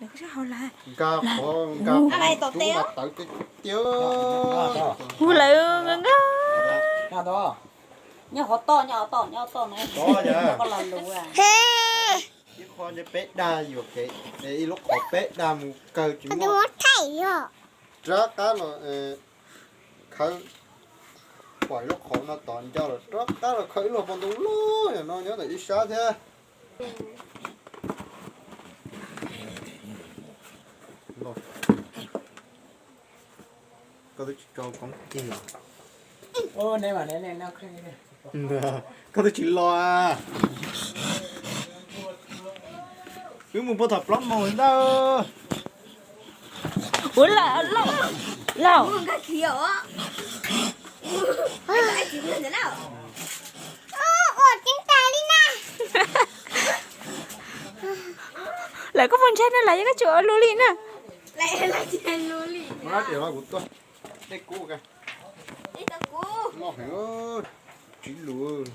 Nkag qhov nkag qhov tub mas tawv tiag tiag. Hu lawv nkag nkag. Nyob hov toj, nyob hov toj, nyob hov toj na. Ib qho nce peb dag yuam kev, ib lub qhov peb dag mus kawg tsis muaj. Rov qab los khawb, pom ib lub qhov no tom ncauj lawm rov qab los khawb ib lub pob ntoo loj no nyob ntawm ib sab thiab. Koj twb tsis tso koob kiag. Koj twb tsis los a. Wb mus puag thaum plaub moos ntag. Ua lawm lauj. Lawv koj puas ntshai no lawv yeej koj tsis ua luaj li na. Tsiv lus.